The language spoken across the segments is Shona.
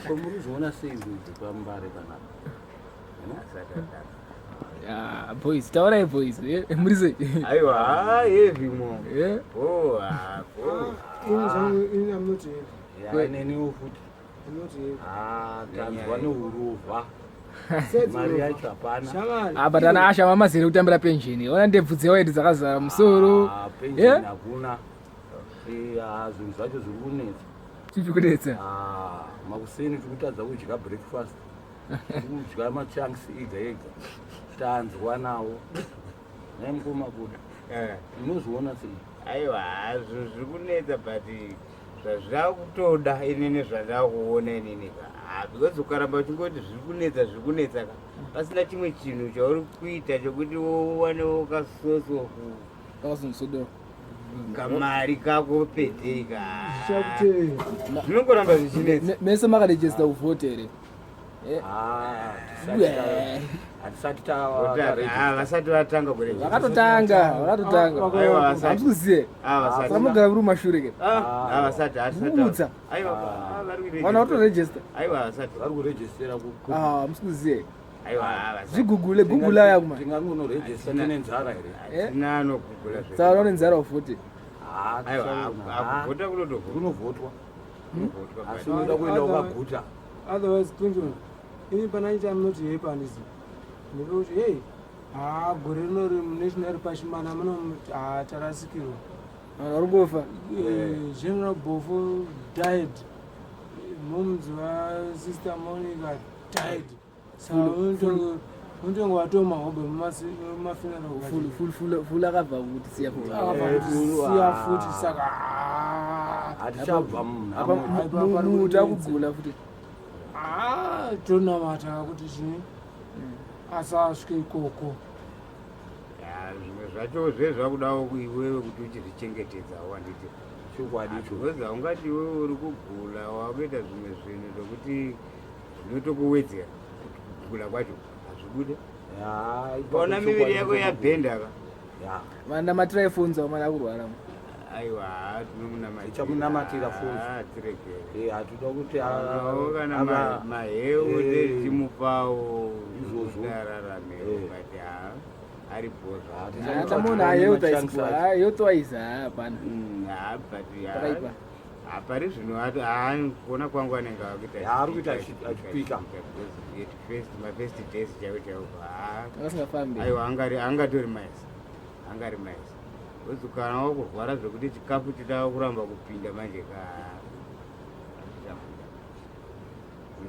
Ko muri kuzviona sei zvinhu zvepambare panapa? Yeah, boys, taurai boys. Eh, muri sei? Aiwa, heavy mo. Eh? Oh, ah, oh. Ini zvangu ini I'm not heavy. Ya, neniwo futi. I'm not heavy. Ah, tanzwa nehurovha. Besides Mari urovha. yacho hapana. Shamwari. Ah, but ana Asha mamazere kutambira pension. Ona ndebvu dzewaiti dzakazara musoro. Ah, pension Eh? hakuna. Eh, ah, zvinhu zvacho zviri kunetsa. Chichi kunetsa. Ah, makuseni tiri kutadza kudya breakfast. Tiri kudya machunks ega ega. Tanzwa nawo. Nhai mukoma Kuda. Eh. Unozviona sei? Aiwa, zvinhu zviri kunetsa but zvazvakutoda inini zvandakuona inini ka. Ah, because ukaramba uchingoti zviri kunetsa zviri kunetsa ka. Pasina chimwe chinhu chauri kuita chokuti uwanewo kasoso Kawazonsodo. kamari kako pedei ka. Zvichakutevera. Zvinongoramba zvichinetsa. Mese makarejista kuvhota here? Eh. Ah, Wee. hatisati Ah, vasati vatanga kurejista. Vakatotanga, vakatotanga. Aiwa, vasati. Hamusi kuziva. Ah, vasati. Samugara muri mumashure ke. Ah, ah, vasati, vasati. Kuudza. Aiwa, ah, vari kurejista. Vana vatorejista. Aiwa, vasati. vari kurejistera Ah, hamusi kuziva. Aiwa, ah, vasati. Zvigugule, gugula yakuma. Tingangonorejista tine nzara here? Eh? Hatina anogugula zve. Saka une nzara uvhote. Ah, Aiwa, tichaona. kuvhota kunotovhotwa. Kunovhotwa. Kunovhotwa, Asi but- unoda kuenda ukaguta. Otherwise Clinton, ini pana ichi I'm not happy handisi. Ndekuti hey, haa gore rino remunational pachimana muno haa tarasikirwa. Vanhu vari kungofa. Eh, General Bofo died. Mom's sister Monica died. Saka untonge watoma hobe mumafuneral. Fulu fulu fulu fulu akabva kuti siya futi. Akabva Eh, kuti Fulu, siya ah. futi saka ah, Hatichabva Apa munhamo. muti akugula futi. ah, tonamata kuti chii asasvike ikoko. Ya, zvimwe zvacho zvezvakudawo iwewe kuti uchizvichengetedzawo handiti. Chokwadi icho. Because haungati iwewe uri kugula wakuita zvimwe zvinhu zvokuti zvinotokuwedzera kuti kugula kwacho hazvibude. Ya, ipapo Ukaona miviri chokwadi yako icho. yabhenda ka. Ya. Vanamatirai funza vamwe akurwara. Aiwa, tinomunamatira. Tichamunamatira Fonzo. Ah, tiregere. Eh, hatida kuti Awo kana maheu timupawo Izvozvo. kuti araramewo Eh. but haa ari bhozva. Haticha- Tamuona Machanks acho. health wise hapana. Haa but Pakaipa. hapari zvino haa kuona kwangu anenge akuita Ya, ari kuita achipika. because at first mafirst days chaiwo chaiwo haa Akasingafambi. aiwa angari angatori maisa angari maisa because kana wakurwara zvekuti chikafu chida kuramba kupinda manje ka hazvichabuda.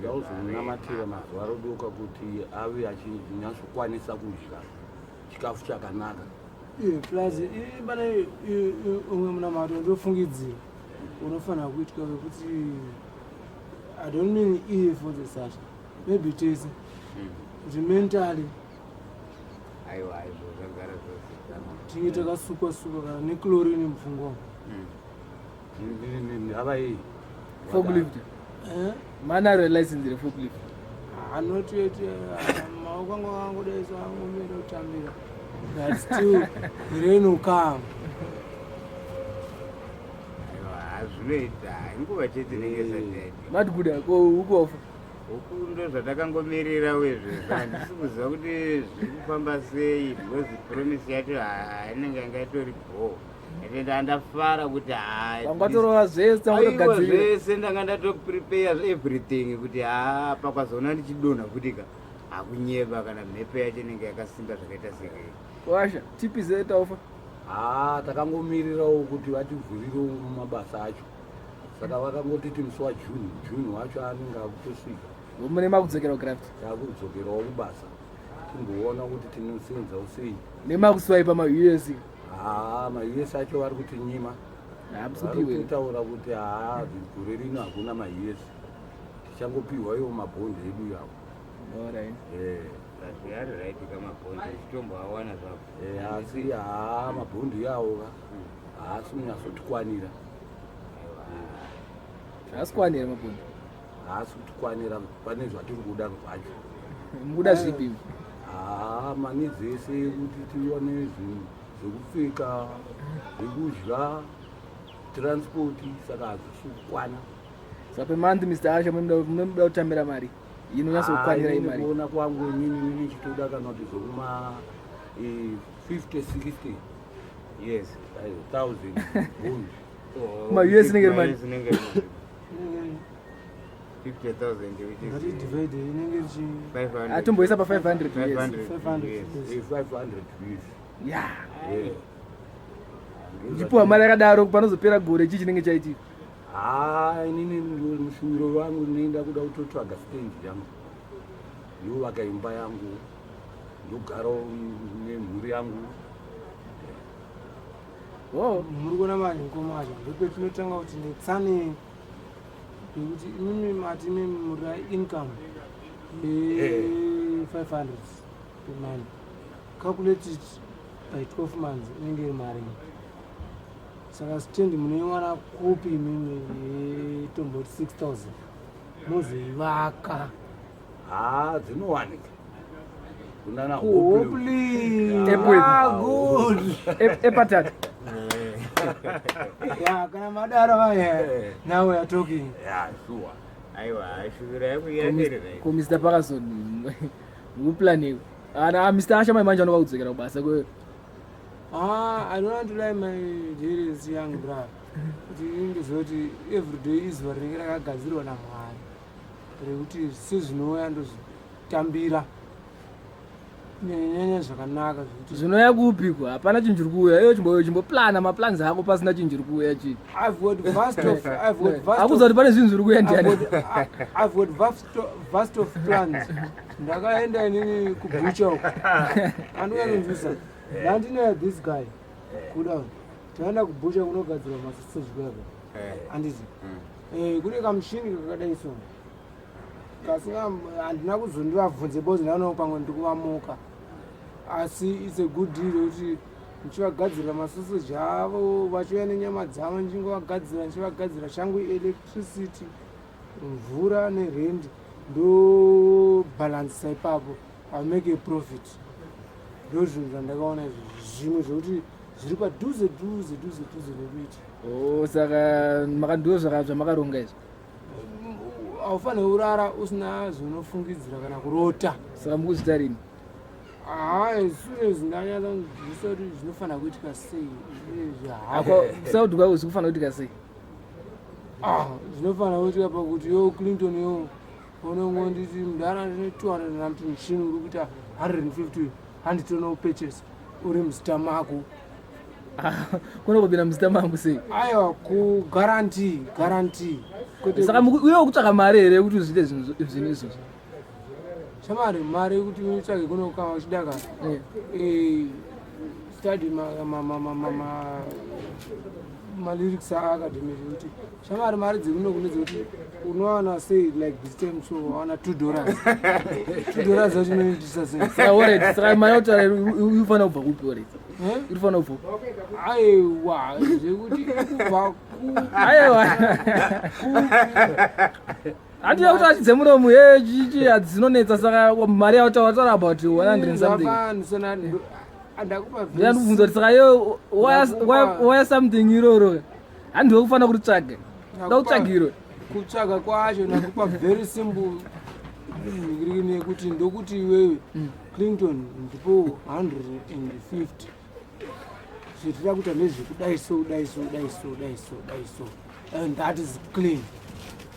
Ndauzomunamatira mazuva rodoka kuti ave achinyatsokwanisa kudya chikafu chakanaka. Eh, plus pane umwe munamato ndofungidzira unofanira kuitwa wekuti I don't mean iye for the such maybe tese kuti mentally Aiwa, izvo zvagara zvose. tinge takasukwa sukwa kana nechlorine mupfungwa umu. Hava iyi. Forklift. Eh? Manaro license reforklift. Ah, not yet maoko angu akangodaiso angomira kutambira but still rain will come. Aiwa, hazvinoita inguva chete inenge isati yaitika. Mati kuda ko ukofa. Huku ndo zvatakangomirira wezvezvo handisi kuziva kuti zviri kufamba sei because promise yacho haa inenge yanga itori bho ende ndandafara kuti haa Vangatorova zvese Aiwa, vangotogadzirira. zvese ndanga ndatoprepare everything kuti haa pakazoona ndichidonha futi ka hakunyeba kana mhepo yacho inenge yakasimba zvakaita sei. Washa, tipize taufa. Haa, takangomirirawo kuti vativhurirewo mabasa acho. Saka vakangotiti musi waJune, June wacho anenge akutosvika. Mune makudzokera kugraft. Takudzokerawo kubasa. Timboona kuti tinosenzawo sei. Nemakuswipe ma-US. Haa, maUS acho vari kutinyima. Hamusi Vari kupiwe. kutaura kuti haa, gore rino hakuna maUS. Tichangopiwa iwo mabhondi edu yawo. Alright. Eh. Ari right kamabhondi uchitomboawana zvako. Eh, asi haa mabhondi yawo ka haasi kunyatsotikwanira. Haasi kuwanira mabhondi. Haasi kutikwanira pane zvatiri kuda zvacho. Mukuda zvipi? Haa mani dzese kuti tiwane zvinhu zvekupfeka, zvekudya, transport, saka hazvisi kukwana. Saka pemonth, Mr Asha, munoda kutambira mari inonyatsokukwanira imari? Kuona kwangu inini, nini chitoda kana kuti zvokuma 50 60 Yes. thousand bond. Ma US inenge iri mari? Ma US inenge iri 50,000, which is Ngati divide, inenge ichi 500. Atomboisa pa 500 US. 500 500 US. US. 500 US. Ya. Yeah. Uchipiwa mari yakadaro, panozopera gore chii chinenge chaitika? Ha, inini mushumiro wangu ndinoenda kuda kutotsvaga stand yangu, ndovaka imba yangu, ndogarawo nemhuri yangu. Oh. Muri kuona manje, mukoma acho, ndopetinotanga kuti netsane yekuti imimi mati imimi murira income ye500 per month. Calculate it by 12 months, inenge iri mari. Saka stand munoiwana kupi imimi yetomboti 6000 mozoivaka? Ha, dzinowanika kunana. Kuhopli. Epworth. Good. Epatatu. Ya, kana madaro vaya, now we are talking. Ya, sure. Aiwa, shuviro yangu yaperera. Ko Mr Parkinson, muplaniko ana Mr Asha mai manje anoda kudzokera kubasa kwe? Ah, I don't want to lie, my dearest young brother. Kuti ndozoti everyday izuva rinenge rakagadzirwa naMwari rekuti sezvinouya ndozvitambira, kunyanyanyanya zvakanaka zvekuti Zvinouya kupiko? Hapana chinhu chiri kuuya. Iyo chimboplana maplans ako pasina chinhu chiri kuuya chii? I've got vast Akuudza of, kuti pane zvinhu zviri kuuya ndiani? I've got vast of plans. Ndakaenda inini kubhucha uko, andinganonzwisa ndandine this guy kuda taenda kubhucha kunogadzirwa masausage kuya, handiti? Kune kamushini kakadai so, kasinga handina kuzondivabvunze because ndaonawo pamwe ndikuvamuka, asi it's a good deal yekuti ndichivagadzirira masoseji avo, vachiuya nenyama dzavo, ndichingovagadzira, ndichivagadzira. Changu electricity, mvura nerendi, ndobhalansisa ipapo, I make a profit. Ndo zvinhu zvandakaona izvo, zvimwe zvekuti zviri padhuze dhuze dhuze dhuze nekuita. Oh, saka ndo zvamakaronga izvi? Haufaniri kurara usina zvinofungidzira kana kurota. Saka mukuzvita rini? Haa, as soon as ndanyatsa kunzwisisa kuti zvinofanira kuitika sei, zvihapo. Sauti kwako zvikufanira kuitika sei? Ah, zvinofanira kuitika pakuti yo Clinton, yo unongonditi mudhara, ndine 200 rand, muchini uri kuita 150, handitono purchase uri muzita mako. Kuno kupinda muzita mangu sei? Aiwa, kuguarantee, guarantee, kwete. Saka uye kutsvaka mari here yekuti uzviite zvinhu izvozvo? Shamari, mari yekuti utsvage kuno kama uchidaka study malyrics aAkademic, kuti shamari, mari dzekuno kune dzekuti unowana sei? Like this time so wawana $2, $2 acho unoitisa sei? Saka alright, saka mari yautaura irifanira kubva kupi? Alright. Eh? Irifanira kubva kupi? Aiwa, zvekuti kubva ku Aiwa, handina kuti achidze muromo ye chichi hadzinonetsa. Saka mari yautaura taura about 100 and something. Zvafanisa, ndakupa. Ndinandikubvunza kuti saka iyo waya something iroro handiwe kufanira kuritsvaga, da kutsvaga iro. Kutsvaga kwacho ndakupa very simple nhingirikini yekuti ndokuti iwewe Clinton, ndipo 150, zvetira kuita ndezvekudai so, dai so, dai so, dai so, dai so, and that is clean,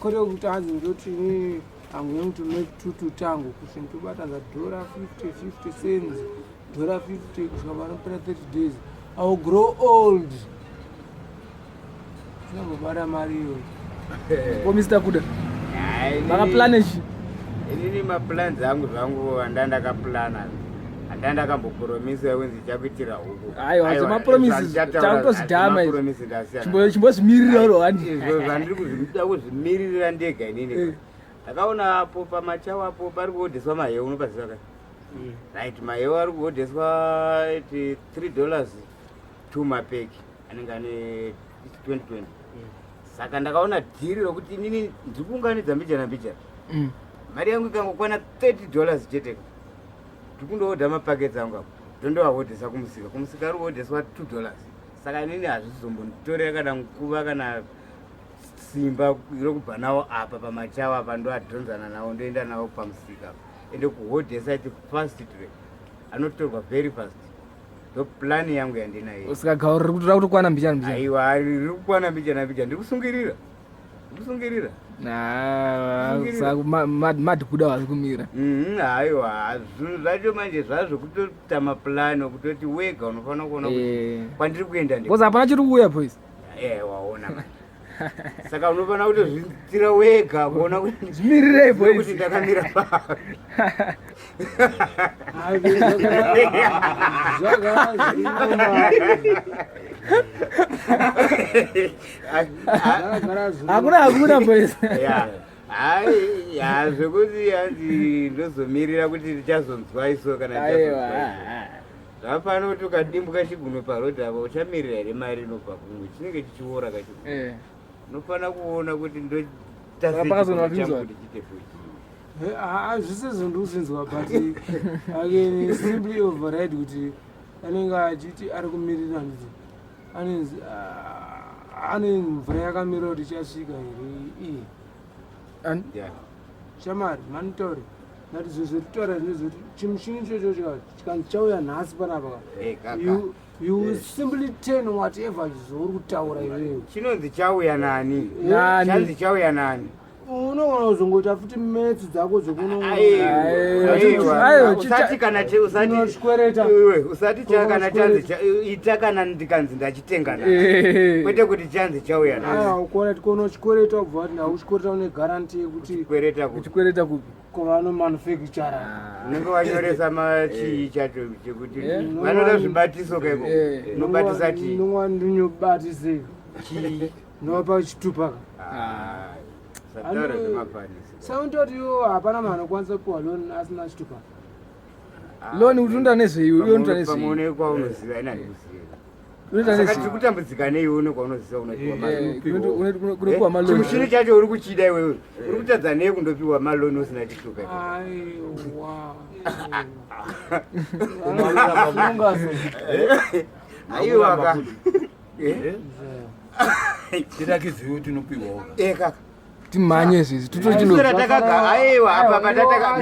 kwete kuti hanzi ndoti inini I'm going to make two to tango, kuti ndobatanza dhora 50 50 cents, dhora 50, kusvika panopera 30 days I will grow old sinambobata mari iyoyo. Ko Mr Kuda, makaplane chi? Inini maplans angu zvangu andandakaplana, andandakambopromisa kunzi chakuitira huku. Aiwa, zvemapromises takutozvidhama izvi. Chimbozvimirira uro handi. Izvo zvandiri kuzvida kuzvimiririra ndega inini. Ndakaona apo pamachawa apo pari kuodheswa maheu, unopaziva ka? Right, maheu ari kuodheswa ti $3 two mapeki anenge ane 2020. Saka ndakaona dhiri rokuti inini ndiri kuunganidza mbijana mbijana, mari yangu ikangokwana $30 chete, ndiri kundoodha mapakets angu apo, ndondoahodhesa kumusika. Kumusika ari kuhodheswa $2. Saka inini hazvizombonditorera kana nguva kana Simba rokubva nawo apa pamachawa apa ndoadhonzana nawo ndoenda nawo pamusika ende kuhodhesa iti fast track anotorwa very fast. Ndo plan yangu yandinayo. Saka gauro riri kutoda kutokwana mbichana mbichana. Aiwa riri kukwana mbichana mbichana ndiri kusungirira. Ndiri kusungirira. Saka mad kuda vari kumira. Aiwa zvinhu zvacho manje zvazvekutoita maplan okutoti wega unofanira kuona kuti kwandiri kuenda ndi. Because hapana chiri kuuya boys. Waona manje. Saka unofanira kutozviitira wega kuona kuti Zvimirirei boys. Kuti ndakamira papi. Hakuna hakuna boys. Yeah. Hai, ya zvekuti hanzi ndozomirira kuti ndichazonzwa iso kana Aiwa. ndichazonzwa iso. Zvakafanana kuti ukadimbuka chigunwe parodhi apa uchamirira here mari inobva kumwe chinenge chichiora kachigunwe. Unofanira kuona kuti ndoita sei Pakazonwa chigunwe changu zvinzwa. kuti chiite futi. Zvise ndikuzinzwa but I can simply override kuti anenge achiti ari kumirira nditi ane mvura yakamira kuti ichasvika here iye. Yeah. Shamari manitaure ndati zvinhu zvekutaura zvinezvekuti chimushini ichocho chikanzi chauya nhasi panapa ka. Kaka. You will simply turn whatever zvauri kutaura iwewe. Chinonzi chauya nani? Nani? Chanzi chauya nani? Unogona kuzongoita futi metsi dzako dzekuno. Aiwa, Aiwa, aiwa, usati kana usati Unochikwereta. Iwe, usati cha kana chanzi Unochikwereta. ita kana ndikanzi ndachitenga nhasi. Kwete kuti chanzi chauya nasi. Aiwa, ukuona kuti kunochikwereta ubva wati ndauchikwereta une guarantee yekuti Kwereta kuti Uchikwereta kupi? kwavanomanufactura. unenge wanyoresa machii chacho chekuti vanoda zvibatiso kaiko. Unobatisa chii? Nongwa ndinyobatise. Chii? Ndovapa chitupa ka. Ah, usataura zvemafanisi. Saundoti iwo hapana munhu anokwanisa kupiwa loan asina chitupa. Loan kuti unoita nezvei? Iwe unoita nezvei? Pamwe une kwaunoziva ina ndikuziva. Unoita Saka nezvei? tiri kutambudzika nei une kwaunoziva unopiwa mari? Kunopiwa maloni. Chimushini chacho uri kuchida iwewe. Uri kutadza nei kundopiwa maloni usina chitupa? Aiwa. Aiwa ka. Tirakidziwe kuti unopiwawo. Kaka. Timhanye izvezvi. Kuswera takaga aiwa apa patataka.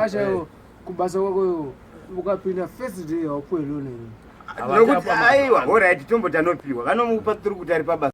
Ashayo kubasa kwako iwo ukapinda first day haupuwe loan here. Nokuti aiwa, alright tomboti anopiwa. Vanomupa tiri kuti ari pabasa.